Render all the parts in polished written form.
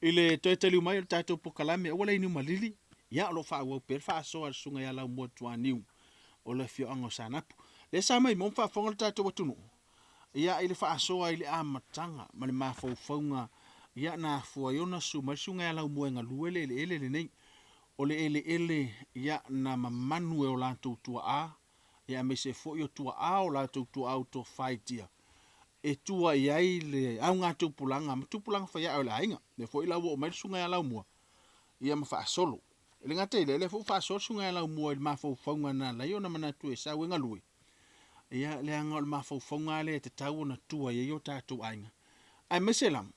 I le toe taliu mai o le tatou polokalame aua le inu malili, ia o lo o faaauau pea le faasoa a le Susuga ia Laumua Tuaniu o le afioaga o Saanapu. Lea sa maimoa ma faafofoga le tatou atunuu, ia i le faasoa i le amataga ma le mafaufauga ia na afua ai ona susu mai le Susuga ia Laumua e galue le eleele lenei. O le eleele ia na mamanu e o latou tuaa ia aemaise foi o tuaa o latou tuaa ua tofaetia e tua i ai le augatupulaga ma tupulaga faiae o le aiga. Lea foi la ua oo mai le Susuga ia Laumua ia ma faasolo. E le gata i lea, o lea foi ua faasoa le Susuga ia Laumua i le mafaufauga na ala ai ona manatu e sau e galue, ia leaga o le mafaufauga lava lea e tatau ona tua i ai o tatou aiga. Aemaise lava,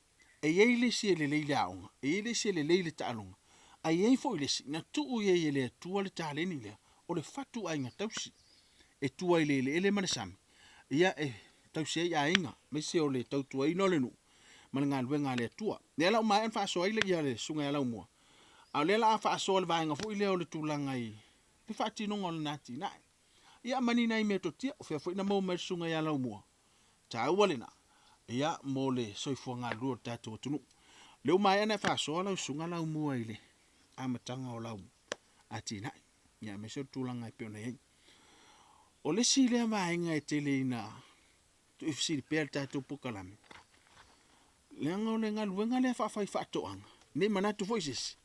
e i ai le isi e lelei i le aoga, e i ai le isi e lelei i le taaloga, ae i ai foi le isi na tuu i ai e le Atua le taleni lea, o le fatu aiga tausi e tua i le eleele ma le sami, ia e tausi ai aiga, aemaise o le tautuaina o le nuu ma le galuega a le Atua. O lea la ua maea ona faasoa ai le Susuga ia Laumua, a o lea o le a faasoa i le vaega foi lea o le tulaga i le faatinoga o lana atinae. Ia ma ni nai metotia, o fea foi na maua mai e le Susuga ia Laumua, taua lena, ia mo le soifua galulue o le tatou atunuu. O lea ua maea ona e faasoa lau Susuga Laumua i le amataga o lau atinae, ia aemaise o le tulaga e pei ona i ai. O le isi lea vaega e tele ina tuuifesili pea i le tatou polokalame, leaga o le galuega lea faafaifaatoaga, ne i manatu foi se isi,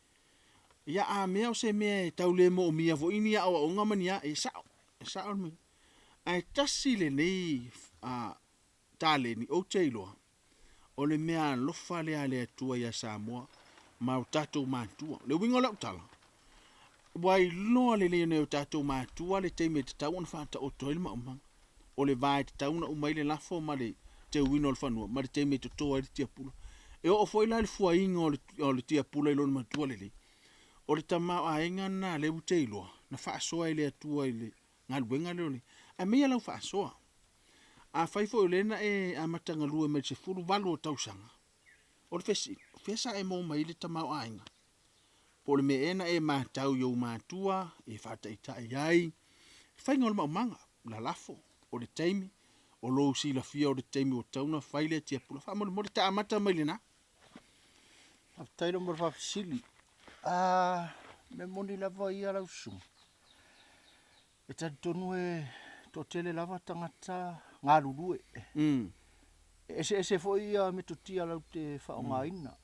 ia a mea o se mea e tau le moomia foi ni aoaoga ma ni a, e sao, e sao le mea. Ae tasi lenei taleni ou te iloa, o le meaalofa lea a le Atua ia Samoa ma o tatou matua. O le uiga o lau tala, ua iloa lelei e nai o tatou matua le taimi e tatau ona faataoto ai le maumaga. O le va e tatau ona uma ai le lafo ma le teuina o le fanua ma le taimi e toto ai le tiapula. E oo foi la i le fuaina o le tiapula i lona matua lelei, o le tamaoaiga lena lea ou te iloa na faasoa e le Atua i le galuega lea o le aumai lau faasoa. Afai foi o lea na e amata galue mai le 18 o tausaga, o le fesili, o fea sa e maua mai ai le tamaoaiga? Po o le mea ea na e matau i ou matua e faataitai ai le faiga o le maumaga, lalafo, o le taimi, o lou silafia o le taimi ua tatau ona fai lea tiapula. Faamolemole ta amata mai lena. Faafetai lava mo le faafesili. Mea moni lava ia lau susuga, e talitonu e toatele lava tagata galulue. E eseese foi ia metotia latou te faaaogaina.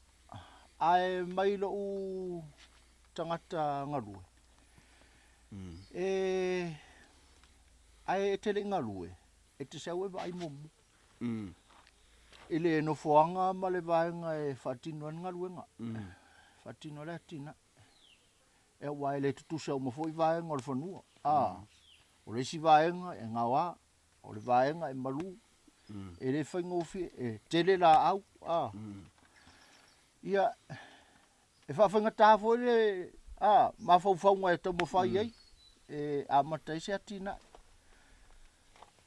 Ae mai lou tagata galue, e ae e te le i galue, e te sau e vaai muamua. I le nofoaga ma le vaega e faatino ai le galuega, faatino ai le atinae. Aua e le tutusa uma foi vaega o le fanua. O le isi vaega e gaoa, o le vaega e malu, e le faigofie, e tele laau. Ia, e faafaigata foi le mafaufauga e taumafai ai e amata ai se atinae.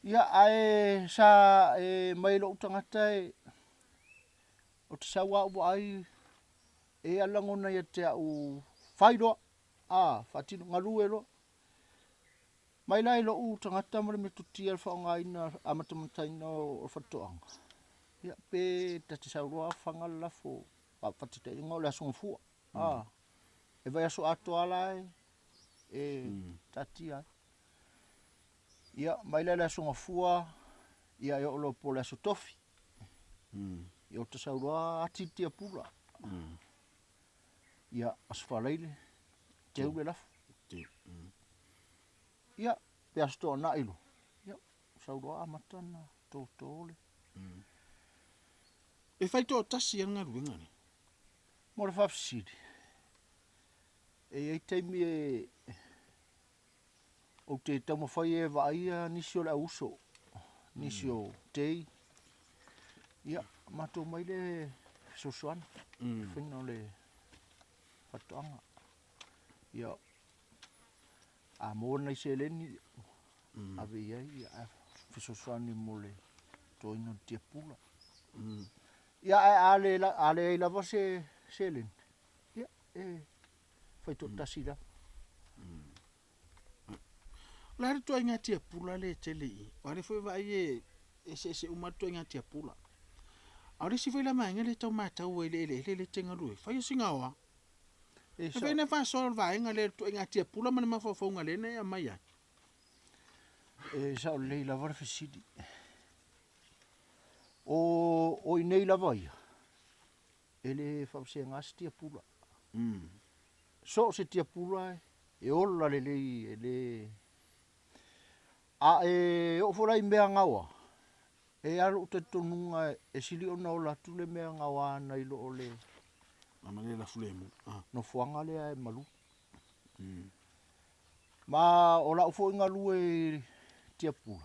Ia, ae sa e mai lou tagata e, ou te sau lava ou vaai e a lagona ia te au fai loa, a, faatino, galue loa. Mai la i lou tagata ma le metotia le faaaogaina amatamataina o faatoaga, ia pe ta te sau loa faga le lafo faataitaiga o le Aso Gafua, a, e vaiaso atoa la e taatia ai. Ia, mai la i le Aso Gafua, ia e oo loa po o le Aso Tofi, ia ota sau loa ati le tiapula. Ia, Aso Faraile, teu le lafo. Ia, pe Aso Toonai loa, ia, sau loa amata ona toto le. E fai toatasi lava le galuega lea. Mo le faafesili, e i ai taimi e. Ou te taumafai e vaaia nisi o le au uso, nisi o tei. Ia, matou mai le fesoasoani i le faiga o le faatoaga. Ia, a maua nai seleni, ave i ai, ia, ae fesoasoani mo le totoina o le tiapula. Ia, ae a le, a leai lava se seleni, ia, e faitoatasi lava. O le a le ituaiga tiapula lea e tele i i? Aua o lea foi e vaai e eseese uma lava ituaiga tiapula. A o le isi foi la vaega lea e tau matau ai i le eleele lea e te galue ai, fai o si gaoa. E mafai ona faasoa le vaega lea i le ituaiga tiapula ma le mafaufauga lea na e aumai ai. E sao lelei lava le fesili. O i inei lava ia, e le faavasegaina se tiapula. So o se tiapula e ola lelei e le... A e oo foi la i mea gaoa, e i ai lava lou talitonuga e sili ona ola atu le mea gaoa nai lo o le nofoaga lea e malu. Ma o lau foi galue i tiapula,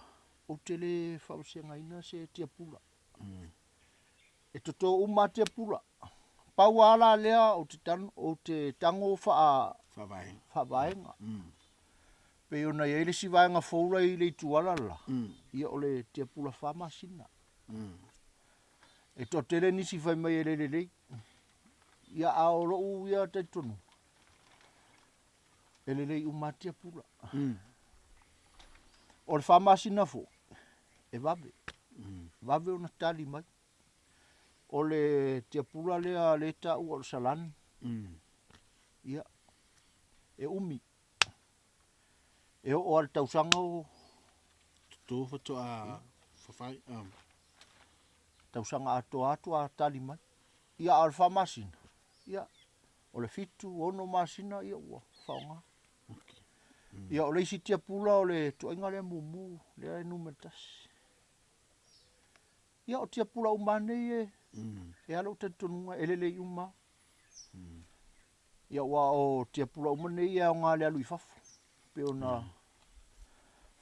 ou te le faavasegaina se tiapula. E toto uma lava tiapula. Pau lava la lea ou te tano, ou te tago faa, Faavaega. faavaega. Pei ona i ai le isi vaega fou la i le ituala la, ia o le tiapula fa masina. E toatele nisi fai mai e le lelei. Ia a o lou ia talitonuga, e lelei uma lava tiapula. O le fa masina foi, e vave. Vave ona tali mai. O le tiapula lea lea e taua o le Salani, ia, e umi. E oo lava i le tausaga o Toto faatoa fafai. Tausaga atoa atu a tali mai. Ia, a o le fa masina, ia, o le 7, 6 masina, ia ua faaaoga. Ia, o le isi tiapula o le tuaiga lea mumu, lea e numera tasi. Ia, o tiapula uma lava nei e, e a lou talitonuga e lelei uma lava. Ia, aua o tiapula uma nei e aoga i le alu i fafo, pei ona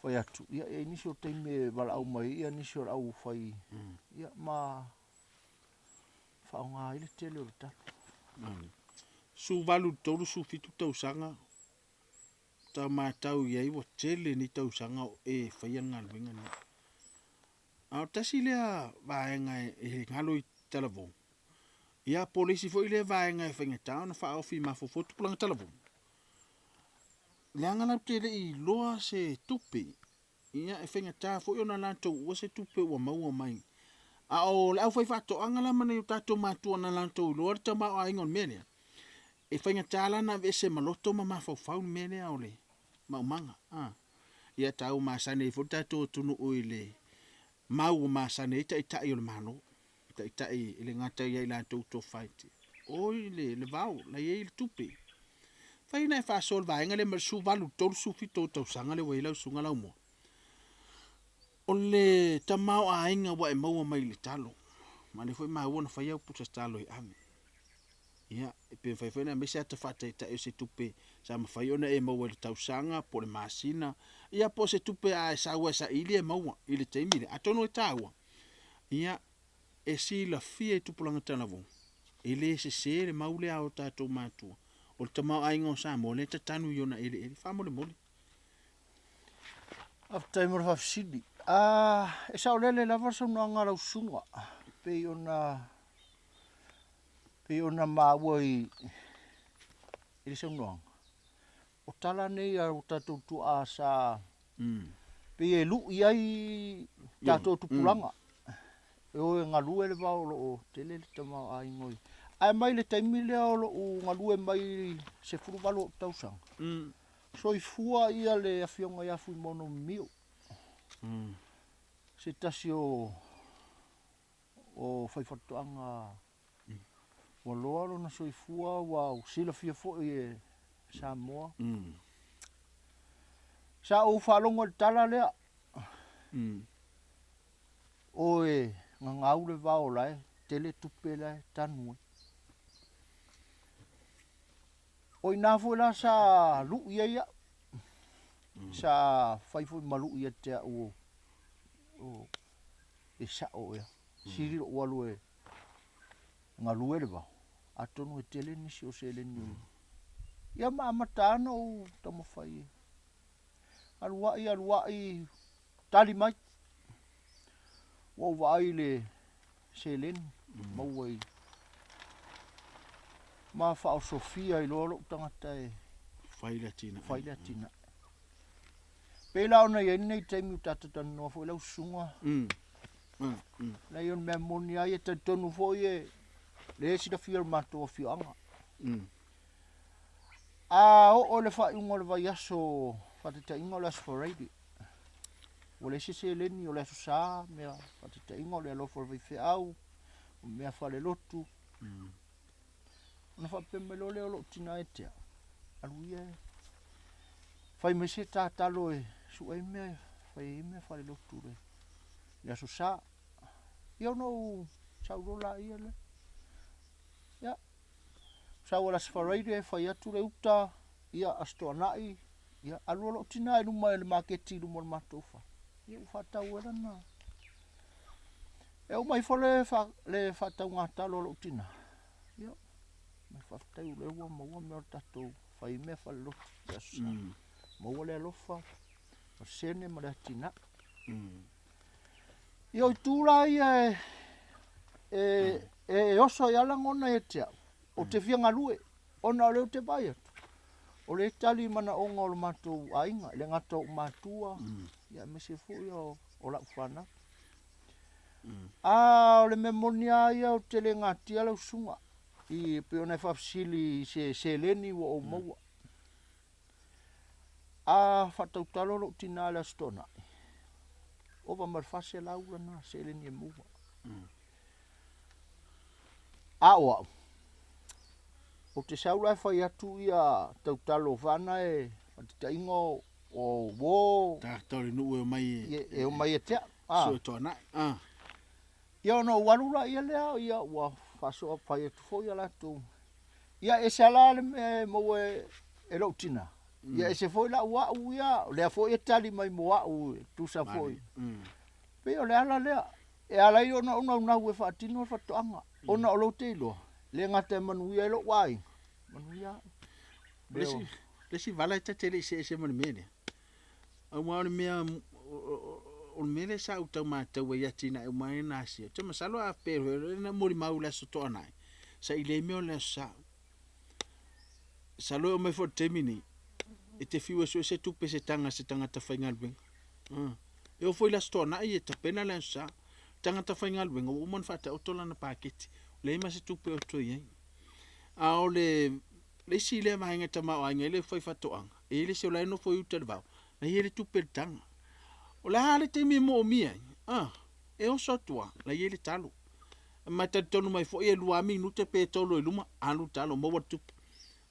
fai atu, ia, e i ai nisi o taimi e valaau mai ai nisi o le au fai, ia, ma faaaoga ai le tele o le talo. 18 i le 37 tausaga tau matau i ai ua tele nei tausaga o e faia le galuega lenei. A o tasi lea vaega e galo i Talavou, ia po o le isi foi lea vaega e faigata ona faaofi i mafaufau tupulaga talavou, leaga latou te le i iloa se tupe. Ia e faigata foi ona latou uua se tupe ua maua mai. A o le aufaifaatoaga la ma nai o tatou matua na latou iloa le tamaoaiga o le mea lea, e faigata la ona aveese ma loto ma mafaufau le mea lea o le maumaga. A. Ia tau masani ai foi le tatou atunuu i le mau ua masani ai taitai o le Malo, taitai e le gata ia i latou tofa oi le vao la i ai le tupe. Fai na e faasoa le vaega lea mai le 18 i le 37 o tausaga lea ua i ai lau susuga Laumua. O le tamaoaiga ua e maua mai i le talo, ma lea foi maua na fai au pusa talo e ave. Ia, pe mafai foi ona aumai se ata faataitai o se tupe sa mafai ona e maua i le tausaga po o le masina, ia po o se tupe a e sau lava e saili e maua i le taimi lea. Atonu e taua, ia, e silafia e tupulaga talavou, e le sese le mau lea a o tatou matua, o le tamaoaiga o Samoa lea e tatanu i ona eleele. Faamolemole. Faafetai mo le faafesili. E saolele lava le saunoaga a lau susuga, pei ona pei ona maua i le saunoaga, o tala nei a o tatou tuaa sa pei e lui ai tatou tupulaga. E o e galue le vao o lo o tele le tamaoaiga o i. Ae mai le taimi lea o lou galue mai i le 18 ou tausaga, soifua ia le afioga ia Fuimaono Mimio, se tasi o faifaatoaga ua loa lona soifua ua silafia foi e Samoa. Sa ou faalogo i le tala lea, Oe gagau le vao la e tele tupe la e tanu ai. O i ina foi la sa lui ai au. Sa fai foi ma lu'i ia te au o e sa'o ea. Sili lo'u alu e galue le vao, atonu e tele nisi o seleni o Ia ma amata lava ona ou taumafai e alu a'i alu a'i tali mai. Ua ou vaai i le seleni maua i ma faaosofia ai loa lou tagata e fai le atinae. Fai le atinae. Pei la ona i ai lenei taimi ua tatou talanoa foi lau susuga. Leai o le mea moni lava ia, talitonu foi e lea e silafia e le matou afioaga. A oo i le faaiuga o le vaiaso, faataitaiga o le Aso Faraile, ua leai se seleni o le Aso Sa, mea faataitaiga o le alofa o le faifeau, o mea faalelotu. Ona faapea mai loa lea o lou tina ia te au, alu ia e fai mai se tatalo e sue ai mea e fai ai mea faalelotu i le Aso Sa. Ia ona ou sau loa laia lea. Ia, sau o le Aso Faraile, fai atu le uta, ia, Aso Toonai, ia, alu loa lou tina i luma i le maketi i luma o le matou fale, ia ua faatau ai lana. E uma ifo le, fa, le faatauga talo a lou tina, ia, faafetai o lea ua maua mea o le tatou fai mea faalelotu i le Aso Sa. Maua le alofa, o le sene ma le atinae. Ia o itu la ia e, e, e oso ai lava lagona ia te au, ou te fia galue, ona o lea ou te vaai atu, o lea e tali i manaoga o le matou aiga, e le gata o ou matua, ia aemaise foi o, o lau fanau. A o le mea moni lava ia ou te le gatia lau susuga, i pei ona e faafesili i se seleni ua ou maua. A faatautalo lou tina i le Aso Toonai, ova ma le 400 lana seleni e maua. A o au, ou te sau la e fai atu ia tautalo faana e faataitaiga o o uo. Tagata o le nuu e omai e, e omai ia te au. Ah. Sue toanai. Ah. Ia ona ou alu laia lea, ia ua faasoa fai atu foi ia latou. Ia ese lava la le mea e maua e, e lou tina. Ia ese foi lau au ia, o lea foi e tali mai mo au e tusa foi. Pei o le ala lea e ala ai ona ou naunau e faatino le faatoaga, ona o lou te iloa, e le gata e manuia ai lou aiga, manuia au. Le isi, le isi vala e ta te le i see ese ma le mea lea, aua o le mea, o le mea lea sa ou tau matau ai i atinae uma ia na asia, ou te masalo a faapea e na molimau i le Aso Toonai, sa i le mea o le Aso Sa. Masalo e oo mai foi i le taimi nei, e te fiu e sue se tupe se taga a se tagata faigaluega. E oo foi i le Aso Toonai e tapena le Aso Sa. Tagata faigaluega ua uma ona faataoto lana paketi, leai ma se tupe o toe i ai. A o le le isi lea vaega e tamaoaiga ai le faifaatoaga, e i ai le isi o la e nofo i uta i le vao, la e i ai le tupe i le taga. O le a le taimi e moomia ai? A, e oso atu lava, la e i ai le talo. Ma e talitonu mai foi e lua lava minute pe tolu i luma, alu le talo, maua le tupe.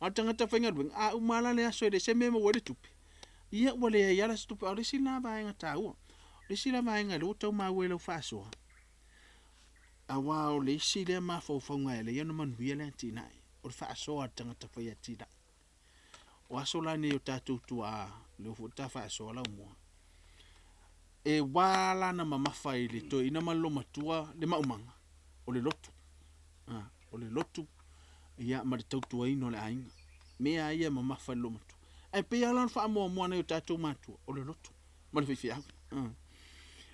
A o le tagata faigaluega, a uma lava la le aso e leai se mea e maua ai le tupe, ia ua leai lava la se tupe. A o le isi lena vaega taua. O le isi la vaega lea ua tau maua i lau faasoa, aua o le isi lea mafaufauga e ala ai ona manuia le atinae, o le faasoa a le tagata fai atinae. O aso la nei o tatou tuaa, lea foi ta faasoa laumua, e ua la ona mamafa i le toeaina ma le olomatua le maumaga, o le lotu. A, o le lotu ia ma le tautuaina o le aiga. Mea ia e mamafa i le olomatua. Ae pei lava la o le faamuamua a nai o tatou matua, o le lotu ma le faifeau.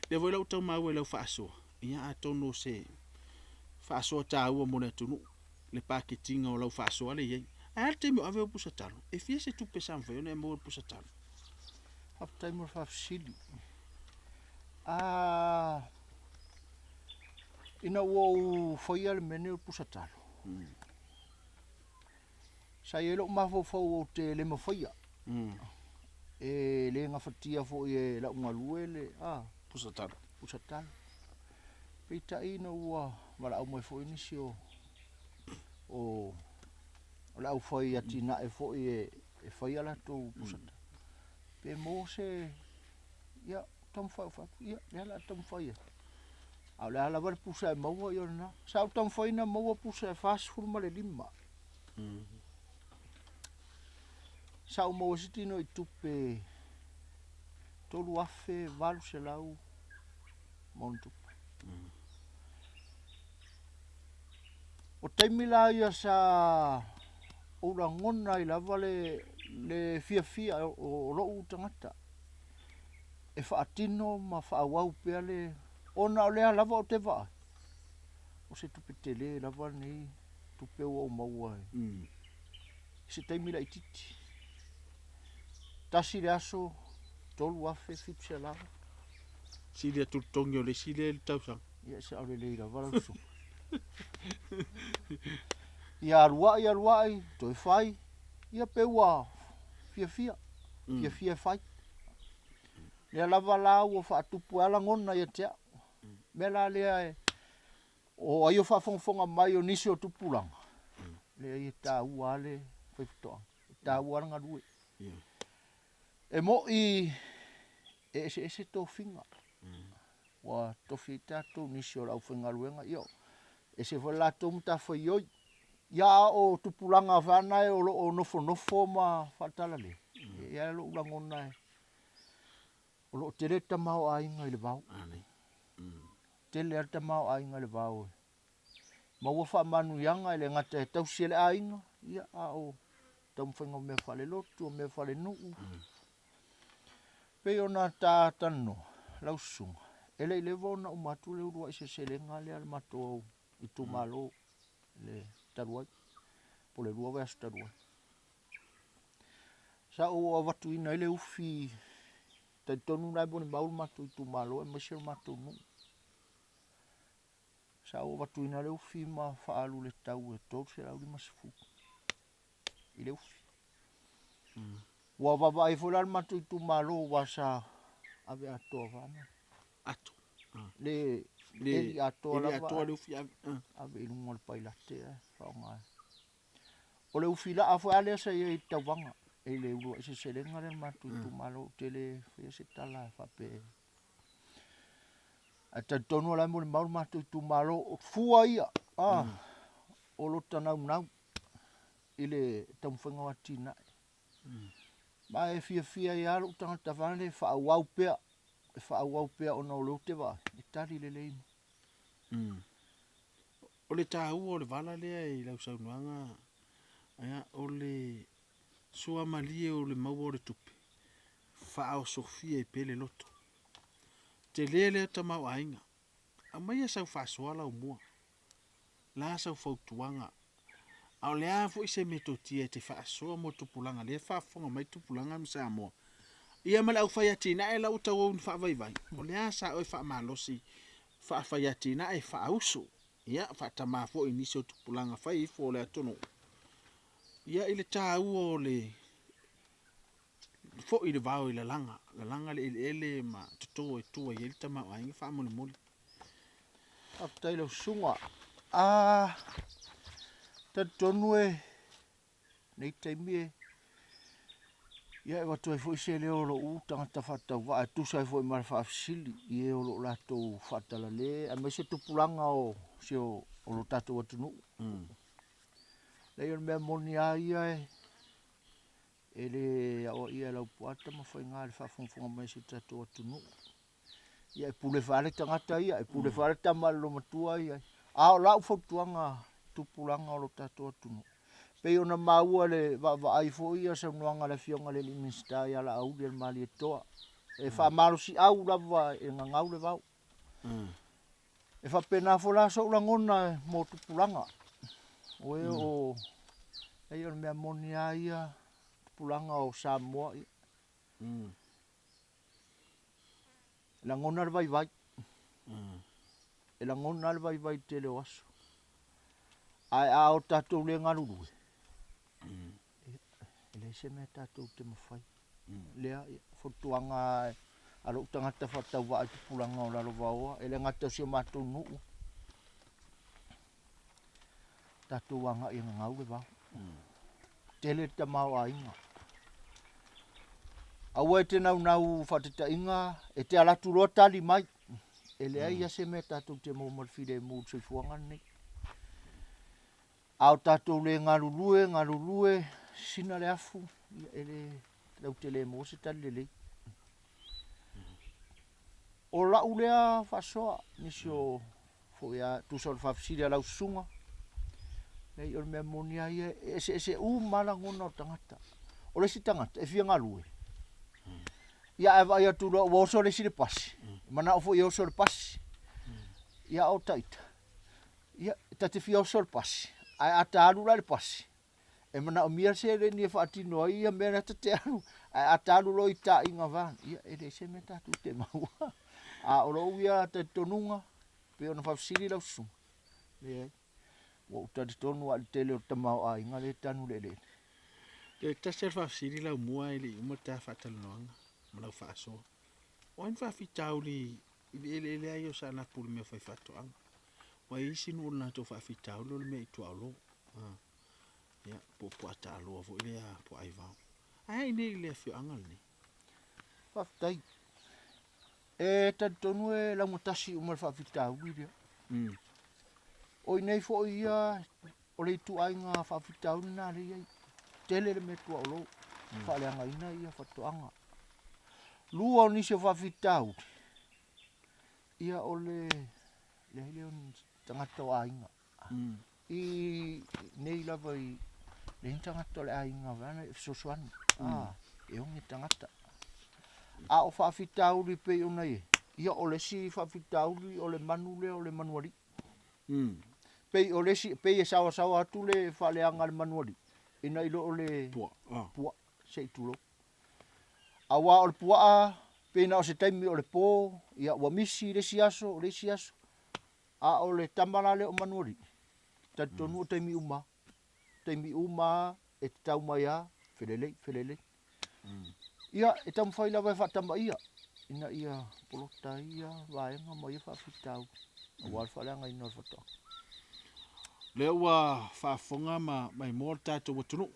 Lea foi la ua tau maua i lau faasoa, ia atonu o se faasoa taua mo le atunuu le paketiga o lau faasoa lea e i ai. Ae a le taimi o ave au pusa talo? E fia se tupe sa mafai ona e maua i le pusa talo? Faafetai mo le faafesili. A ina ua ou faia le mea lenei o le pusa talo, sa i ai lou mafaufau ou te le mafaia. E le gafatia foi e lau galue le a pusa talo. Pusa talo. Peitai ina ua valaau mai foi nisi o o o le aufai atinae foi e, e fai a latou pusa talo. Pe maua se ia taumafai ou fai atu, ia lea o le a taumafai atu. A o le a lava le pusa e maua, ia o lena. Sa ou taumafai ina maua pusa e 45. Sa ou maua ai se tino i tupe 3,800 ma ona tupu. O taimi la ia sa ou lagona ai lava le, le fiafia o lou tagata e faatino ma faaauau pea le, ona o lea lava ou te vaai, o se tupe tele lava lenei tupe ua ou maua i se taimi laitiiti. Tasi le aso, 3,700. Sili atu le togi o le isi lea i le tausaga. Ia, e sao lelei lava lau susuga. Ia aluai, aluai, toe fai, ia pe ua fiafia, fiafia e fai. Lea lava la ua faatupu ai lagona ia te au. Mea la lea e, o ai o faafogafoga mai o nisi o tupulaga, leai e taua lava le faifaatoaga, e taua lava le galue. E mo'i e eseese tofiga, ua tofi ai tatou nisi o le aufaigaluega, ia ese foi le latou matafaioi. Ia a o tupulaga fana o lo o nofonofo ma faatalalei, e i ai lou lagona e o lo o tele le tamaoaiga i le vao. Tele lava le tamaoaiga i le vao e maua faamanuiaga e le gata e tausi ai le aiga, ia a o taumafaiga o mea faalelotu, o mea faalenuu. Pei ona ta talanoa lau susuga, e le i leva ona uma atu le uluai seleselega lea a le matou itumalo le talu ai, po o le 2 vaiaso talu ai. Sa ou avatuina ai le ufi, talitonu la e molimau le matou itumalo aemaise le matou nuu. Sa ou avatuina le ufi ma faaalu i le tau e $350 i le ufi. Ua vaavaai foi la le matou itumalo aua sa ave atoa vaana. Ato. Le Le eli atoa eli lava atoa le ufi ave. Ave i luga o le pailate ae faaaoga ai. O le ufi laa foi lava lea sa i ai i le tauvaga i le uluai seleselega lea a le matou itumalo. Ou te le faia se tala e faapea ae talitonu o la e molimau le matou itumalo, o fua ia o lota naunau i le taumafaiga o atinae. Ma e fiafia ai lava lou tagata foi lea e faaauau pea, e faaauau pea ona o lea ou te vaai e tali lelei. O le taua o le vala lea i lau saunoaga, ia, o le suamalie o le maua o le tupe, faaosofia ai pea le loto. Tele lea tamaoaiga. Aumaia sau faasoa laumua, la sau fautuaga, a o le a foi se metotia e te faasoa mo tupulaga lea e faafofoga mai tupulaga ma Samoa. Ia ma le aufai atinae la ua tauau ina faavaivai, o le a sa oe faamalosi faafai atinae faauso, ia faatama foi i nisi o tupulaga fai ifo o le atunuu. Ia i le taua o le foi i le vao i lalaga, lalaga le eleele ma toto e tua i ai le tamaoaiga faamolemole. Faafetai i lau susuga. Talitonu e nei taimi e ia e avatu ai foi se leo o lou tagata faatauvaa e tusa ai foi ma le faafesili i e o lo o latou faatalale aemaise tupulaga o si o lo tatou atunuu. Leai o le mea moni lava ia e le aoaia e Laupua Tamafaiga i le faafogafoga mai a si o tatou atunuu. Ia e pule foi lava le tagata ia, e pule foi lava le tama a le loomatua ia. A o lau fautuaga i tupulaga o lo tatou atunuu, pei ona maua i le vaavaai foi ia saunoaga a le Afioga i le alii Minisita ia Laauli Malietoa, e faamalosiau lava e gagau le vao. E faapena foi la sou lagona mo tupulaga. O e o, leai o le mea moni lava ia, tupulaga o Samoa, ia, e lagona le vaivai. E lagona le vaivai i le tele o aso. Ae a o tatou le galulue, e leai se mea tatou te mafai. Lea, ia, fautuaga a lou tagata faatauvaa i tupulaga o Lalovaoa, e le gata o si o matou nuu, tatou agai e gagau le vao. Tele le tamaoaiga. Aua e te naunau faataitaiga, e te alu atu loa tali mai. E leai lava se mea tatou te maua ma le filemu i le soifuaga lenei. A o tatou le galulue, galulue, sisina le afu, ia e le, tatou te le maua se tali lelei. O la'u lea faasoa, nisi o foi a tusa o le faafesili a lau susuga, leai o le mea moni lava ia, e eseese uma lava lagona o tagata. O le isi tagata e fia galue, ia ae vaai atu loa ua oso le isi i le pasi, e manao foi e oso i le pasi. Ia o taita, ia ta te fia oso i le pasi, ae a ta alu la i le pasi, e manaomia seleni e faatino ai ia mea na ta te alu, ae a ta alu loa i taaiga vaeane, ia e leai se mea tatou te maua. A o lou ia talitonuga, pei ona faafesili lau susuga, leai, ua ou talitonu lava i le tele o le tamaoaiga lea e tanu i le eleele. E tasi lava le faafesili lau mua e le i uma le ta faatalanoaga ma lau faasoa. O ai ni faafitauli i le eleele lava ia o Saanapu i le mea fai faatoaga? Aua e i ai isi nuu o le latou faafitauli o le mea i tuaolo. Ia, po o puataaloa foi lea po o aivao. Ae a i inei i le afioaga lenei? Faafetai. E talitonu e laugatasi uma le faafitauli lea. O i inei foi ia, o le ituaiga faafitauli lena lea e i ai. Tele le mea tuaolo, faaleagaina ia faatoaga. Lua o nisi o faafitauli, ia o le leai lea o ni tagata o aiga. I nei lava i leai ni tagata o le aiga vaeane e fesoasoani, e oge tagata. A o faafitauli pei ona i ai, ia o le isi faafitauli o le manu lea o le manualii. Pei o le isi, pei e saoasaoa atu le faaleaga a le manualii ina i lo le puaa, se i tulou. Aua o le puaa pei na o se taimi o le po, ia ua misi le isi aso, o le isi aso. A o le tama la lea o Manualii, talitonu o taimi uma lava, taimi uma lava e tatau mai lava, felelei, felelei. Ia, e taumafai lava e faatamaia ina ia polota ai ia vaega ma ia faafitauli aua le faaleagaina o le faatoaga. Lea ua faafofoga ma maimoa le tatou atunuu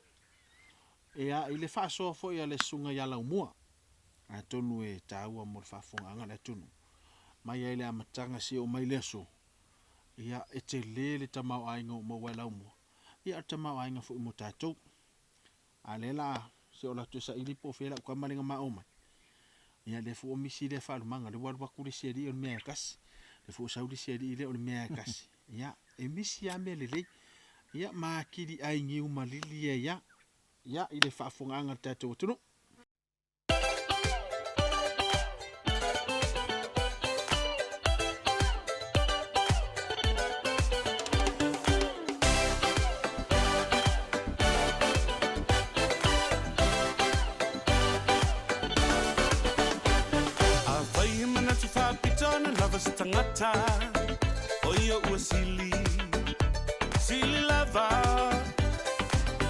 ia i le faasoa foi a le Susuga ia Laumua, atonu e taua mo le faafofogaaga a le atunuu. Mai lava i le amataga seia oo mai i le aso, ia e tele le tamaoaiga ua maua e Laumua, ia o le tamaoaiga foi mo tatou. A o lea la se o alu atu e saili po o fea lau tama lea na ma omai, ia lea foi ua misi lea faalumaga, lea ua alu atu le isi alii o le mea e tasi, lea foi ua sau le isi alii lea o le mea e tasi. Ia, e misi lava mea lelei. Ia ma atili ai niu malili ai lava, ia, i le faafofogaaga a le tatou atunuu. Afai he manatu faapito na lava se tagata, o ia ua sili, sili lava.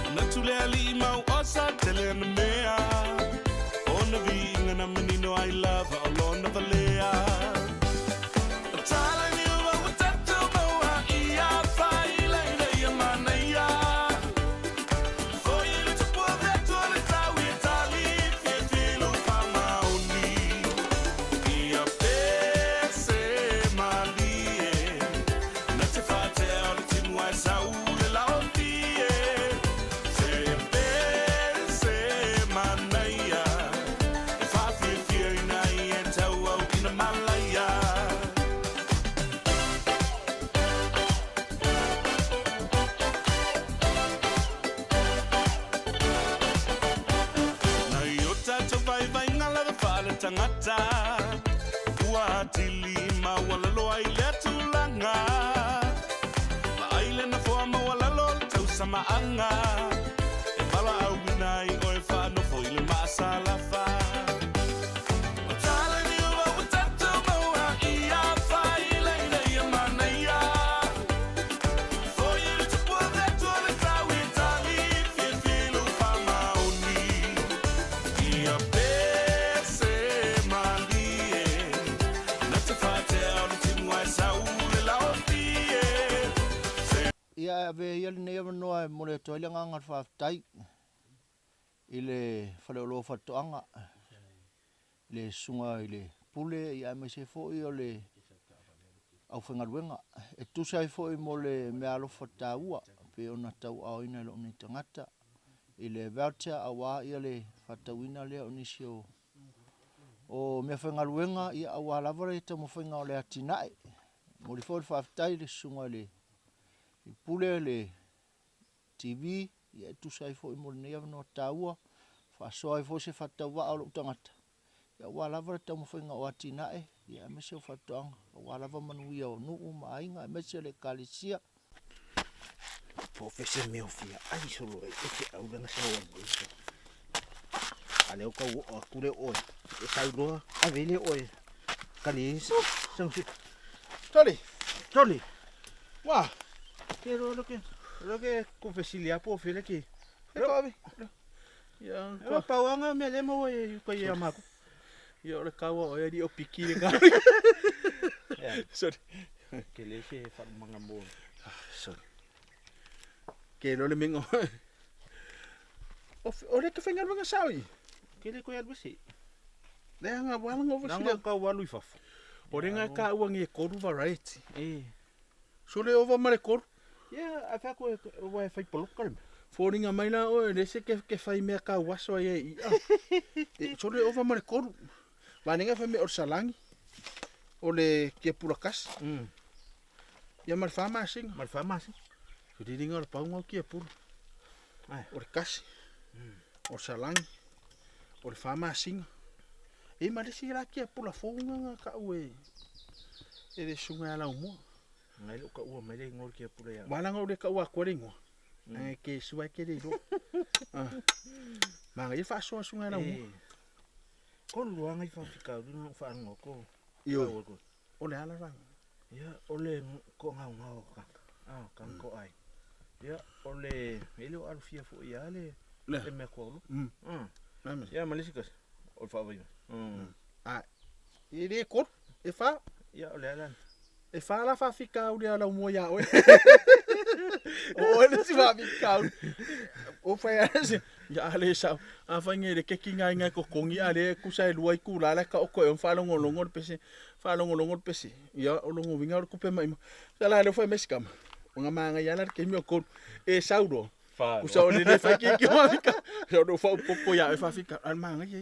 Manatu le alii mau osa tele ana mea, ona viiga na manino ai lava o lona valea. Nai o tatou vaivaiga lava faaletagata, Ua atili maualalo ai lea tulaga. Vaai le nofoa maualalo o le tausamaaga, E valaauina ai oe faanofo i le maasalafa. Ia e avea ia lenei avanoa e momoli atu ai le agaga o le faafetai i le Faleoloa o Faatoaga, i le Susuga i le Pule aemaise foi o le aufaigaluega e tusa ai foi mo le meaalofa taua pei ona tauaaoina e lou nei tagata i le voucher aua le faatauina lea o nisi o o meafaigaluega ia aua lava le taumafaiga o le atinae. E momoli foi le faafetai i le susuga i le Pule le TV ia e tusa ai foi mo lenei avanoa taua, faasoa ai foi se faatauvaa o lou tagata ia aua lava le taumafaiga o atinae ia aemaise o faatoaga aua lava manuia o nuu ma aiga aemaise o le Ekalesia. Po fe se mea o fia ai solo e te au lena sa o mo iso. A leo kau o aku le oe. E sau loa, ave le oe. Kali e sa si. Toli. Toli. Wa. Ke ro lo ke. Lo ke ku fesili a po fele ke. E ko ave. Ia, ko pauanga me le mo e ko ia maku. Ia o le kaua o e li o piki le ka. Sorry. Ke le se whalumanga mo. Sorry. Ke lo le mingo. O o le ke whaingaluenga sao i. Ke le koe alu se. Le anga wala ngo Nanga vasile. ka walu i fafo. O le nga ka uangi e koru variety. E. So le ova ma le koru. Ia, a whea koe wa e whai poloka le. Fōringa mai la oe, le se ke, ke whai mea ka uaso ai e ia. E, so le ova ma le koru. Vanenga whai mea o le salangi. O le kia pula kasi. Ia ma le whamasinga. Ma le whamasinga. So riringa o le paunga o kia pula. Ai. O le kasi. O le salangi. O le whamasinga. E ma le si la kia pula fōunga ngā ka ue. E le sunga e lau mua. Ngai lo ka ua mai le ngol kia pula ia. Walanga o le ka ua koe le ingoa. Ai ke sua ke le iloa. Ah. Manga ia faasoa sunga e lau mua. E. Ko luanga i whawhikau runga o whaango ko. Io. Ko. O le ala ranga. Ia, o le ko ngau ngau ka. Ah, ka ko ai. Ia, o le ele o alufia fo ia le Le. le mea kua ulu. Ame. Ia, malisi kasi. O le whaawai. Ah. E le koru. E wha. Ia, o le ala. E wha la whawhikau le ala mua ia oe. O oe le si whawhikau. O whai ala se. Ia ale sau. A whai nge le keki ngai ngai kokongi ale kusa e lua i kula la ka oko e on whalongolongo le pese. Whalongolongo le pese. Ia o longo winga o le kupe mai. Sa la le whai mesikama. O ngā maanga ia la le kemi o koru. E sau roa. Kusa o le le whai ki ki whawhika. Sa o le whau popo ia e whawhika. Al maanga ia.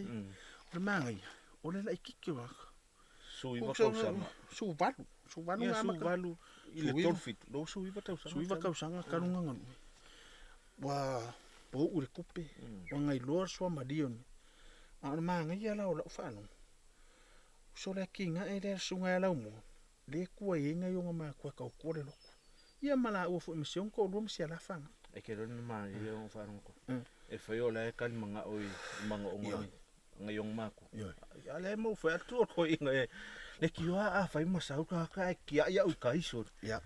O le maanga ia. O le la i kiki waka. Su iwa kausanga. Su valu. Su valu Ia, ngā su maka. valu i le Su iwa. tolu fitu. Lo su iwa tausaga. Su iwa kausaga kalunga nganu. Wa po u le kupe. Wa ngai loa sua malioni. A o le maanga ia la o lau whaanonga. So le ki ngā e le sunga e lau mua. Le kua i inga ionga maa kua kau kua le loku. Ia mala ua fo emision ko lua misia la whanga. E ke rona ma i o whaanonga ko. E whai o la e kali manga o i manga o ngai. Ngai ong maku. Ioi. Ia le mo whai atu o koe inga e. Le ki oa a whai masau ka ka e kia ia u kaiso. Ia.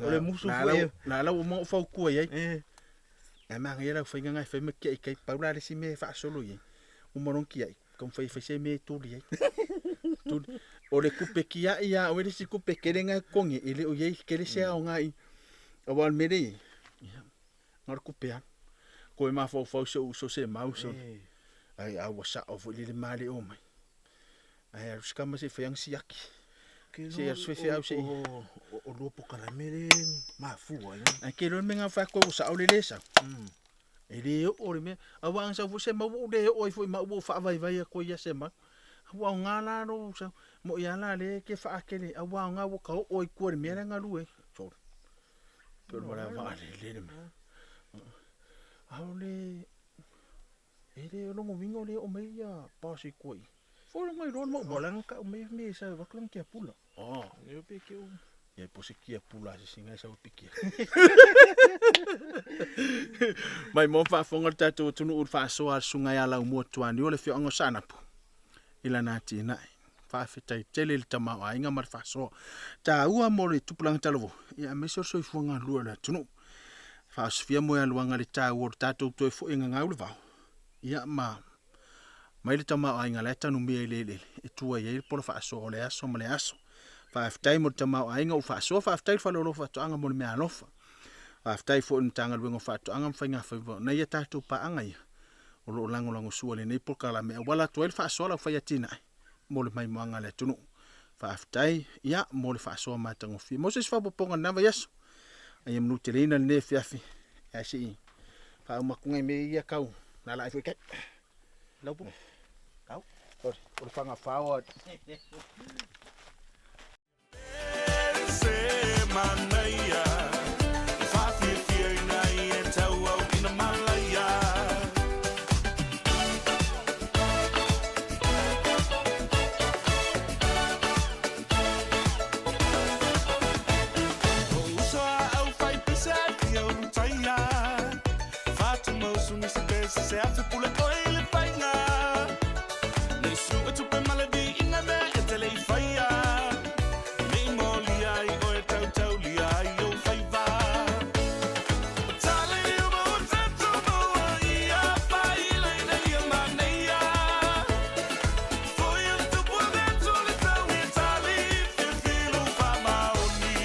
O le musu Nā fo lau, e. nā lau o mau whau kua iai. E. Nā maa ngai lau whai ngai whai ma kia i kai paula le si me whaasolo iai. O marong kia i. Kaum whai whai se me tuli iai. Tuli. O le kupe kia ia, o le si kupe kere ngai kongi. E le o iai kere se ao ngai. O wal mere i. Ia. Ngā kupe a. Koe mā whau whau so so se mau so. E. Ai a ua sa o fo le male o mai. Ai a skama se whai ang siaki. Ke Se a swe au se i. O lua pokalame le mafua. Ai ke lon menga wha koe o sa o le le sa. E le o le mea. A wang sa fo se mau o le o i fo i mau o wha vai vai a koe ia se mau. A wao ngā la ro sa. Mo ia la le ke wha akele. A wao ngā waka o o i kua le mea le ngā lue. Sorry. Pe o le wala wha le le le mea. A o le... E le o longo winga o le o mai ia pasi koe. Fo le ngai roa mau. O langa ka o me me sa wakulang kia pula. Oh. Ne o pe ke o. Ia po se kia pula se singa sa upikia. Mai mo whaafonga le tātou tunu ur whaasoa al sunga ia lau mua tuani o le whioanga o sanapu. I lana tīnai. Whaawhetai tele le tamau a inga mar whaasoa. Tā ua mo le tupulanga talovo. Ia mese o soifuanga lua le tunu. Whaaswhia mo ia luanga le tā ua o le tātou toe fo inga ngau le vau. Ia ma mai le tamau a inga le tanu mea i le le. E tua ia i le pola whaasoa o le aso ma le aso. Whaaftai mo le tamau a inga u whaasoa. Whaaftai le whalolo whaatoanga mo le mea alofa. Whaaftai fo i mtanga luengo whaatoanga mwhainga whaiwa. Na ia tātou paanga ia. O lo lango lango sua le nei poka la mea. Wala tua i le whaasoa la whaia tina ai. Mo le mai moanga le tunu. Whaaftai ia mo le whaasoa mātangofia. Mo se swapoponga nawa yaso. Ai mnu te leina le fiafi. Ia si i. Whaumakungai me ia kau. Nā la ai fwe kai. Laupu. Kau. O le fagafao a. Se manaia, e whawhiwhia ina i e tau au ina malaia. O uso a au whai pese a ki au taia. Whātu mau sumi se pese se afe pule oi le painga. Nei su e tupe malevi inga mea e tele i whaia. Nei mōlia i oe tautaulia i o whaiva. O tale i o mau tatu maua i a whaila ina ia maneia. Foi o tupu a vetu le tau e tali whiwhilu whamaoni.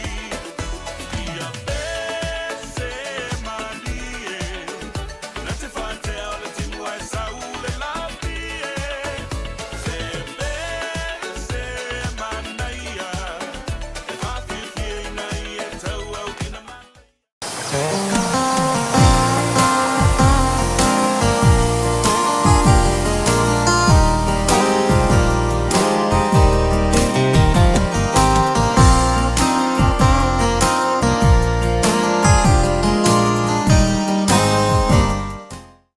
Ia pese malie. Na te whatea o le timu ai sau le lapie. Se pese manaia. E whawhiwhia ina i e tau au ina manaia.